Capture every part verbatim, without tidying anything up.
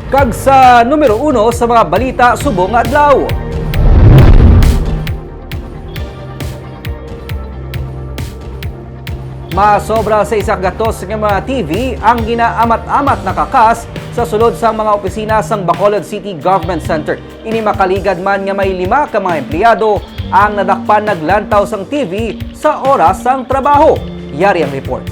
Kag sa numero uno sa mga balita subong nga adlaw. Masobra sa isa ka gatos nga mga T V ang ginaamat-amat na kakas sa sulod sang mga opisina sang Bacolod City Government Center. Ini makaligad man nga may lima ka mga empleyado ang nadakpan naglantaw sang T V sa oras sang trabaho. Yari ang report.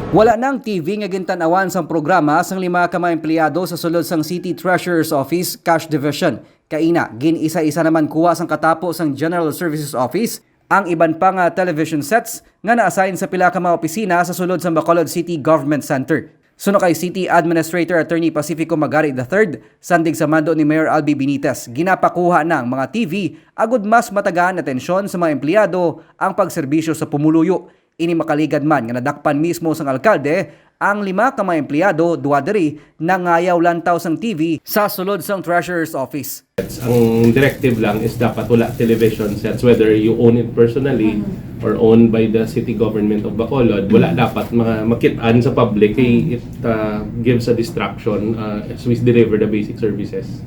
Wala nang T V nga gintan-awan sang programa sang lima ka mga empleyado sa sulod sang City Treasurer's Office Cash Division. Kaina, gin-isa-isa naman kuha sang katapo sang General Services Office ang iban pa nga television sets nga na-assign sa pila ka mga opisina sa sulod sang Bacolod City Government Center. Suno kay City Administrator Attorney Pacifico Magari the third, sandig sa mando ni Mayor Albi Benitez, ginapakuha na ang mga T V agud mas matagaan atensyon sa mga empleyado ang pagserbisyo sa pumuluyo. Ini makaligad man nga nadakpan mismo sang alkalde ang lima ka mga empleyado, duha diri nangayaw lantaw sang T V sa sulod sang Treasurer's Office. Ang directive lang is dapat wala television sets, whether you own it personally or owned by the city government of Bacolod. Wala dapat ma- makit-an sa public kay it uh, gives a distraction uh, as we deliver the basic services.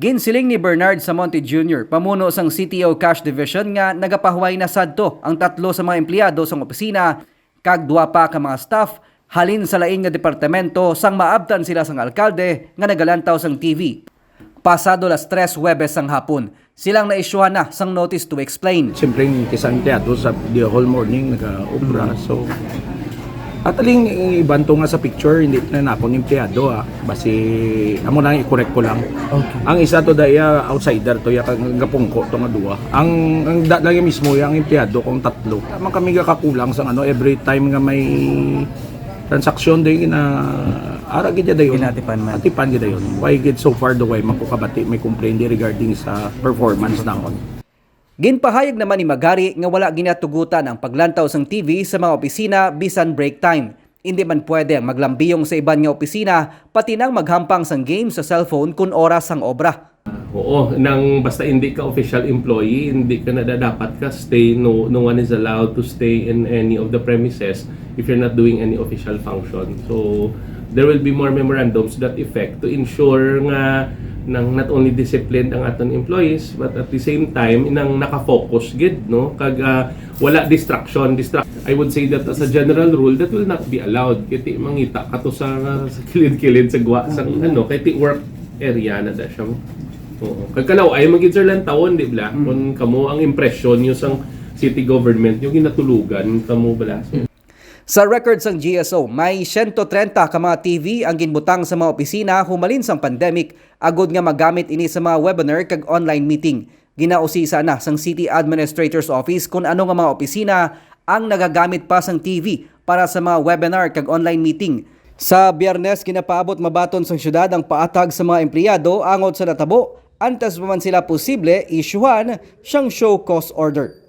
Ginsiling ni Bernard Samonte Junior, pamuno sang C T O Cash Division, nga nagapahuway na sadto ang tatlo sa mga empleyado sang opisina kag duha pa ka mga staff halin sa lain nga departamento sang maabtan sila sang alkalde nga nagalantaw sang T V. Pasado las tres Huwebes sang hapon, silang naisyuhan na sang notice to explain. Siyempre, ang isa empleyado sa the whole morning nag-obra. So, at aling iban to nga sa picture, hindi na nakon empleyado, ah. Basi, amo na i-correct ko lang. Okay. Ang isa to da iya outsider to, iya kag gapungko to nga duwa. Ang, ang da lang iya mismo, iya ang empleyado kong tatlo. Tama kami gakakulang sa ano, every time nga may transaksyon din na ara gid dayon. Ginatipan man. Atipan gid dayon. Why gid so far do why man ko kabati may complaint di regarding sa performance namon? Ginpahayag naman ni Magari nga wala ginatugutan ang paglantaw sang T V sa mga opisina bisan break time. Indi man pwede ang maglambiyong sa iban nga opisina, pati nang maghampang sang game sa cellphone kun oras sang obra. Oo, nang basta hindi ka official employee, hindi ka na dapat ka stay. No, no one is allowed to stay in any of the premises if you're not doing any official function. So, there will be more memorandums to that effect to ensure nga nang not only disciplined ang aton employees, but at the same time nang naka-focus gid, no? Kag ah, wala distraction, distract. I would say that as a general rule, that will not be allowed. Kay ti mangita ka to sa, sa kilid-kilid sa gwa sang ano, kay ti work area na da siya. Oo. Kag kalaw-ay man gid, sir, lang tawon, di ba? Kung kamo ang impresyon nyo sang city government nyo, ginatulugan kamo bala. So, sa record sang G S O, may siyento trenta ka mga T V ang ginbutang sa mga opisina humalin sang pandemic, agud nga magamit ini sa mga webinar kag online meeting. Ginausisa na sang City Administrator's Office kon ano nga mga opisina ang nagagamit pa sang T V para sa mga webinar kag online meeting. Sa Biyernes, ginapaabot mabaton sang syudad ang paatag sa mga empleyado angot sa natabo, antes pa man sila posible isyuhan sang show cause order.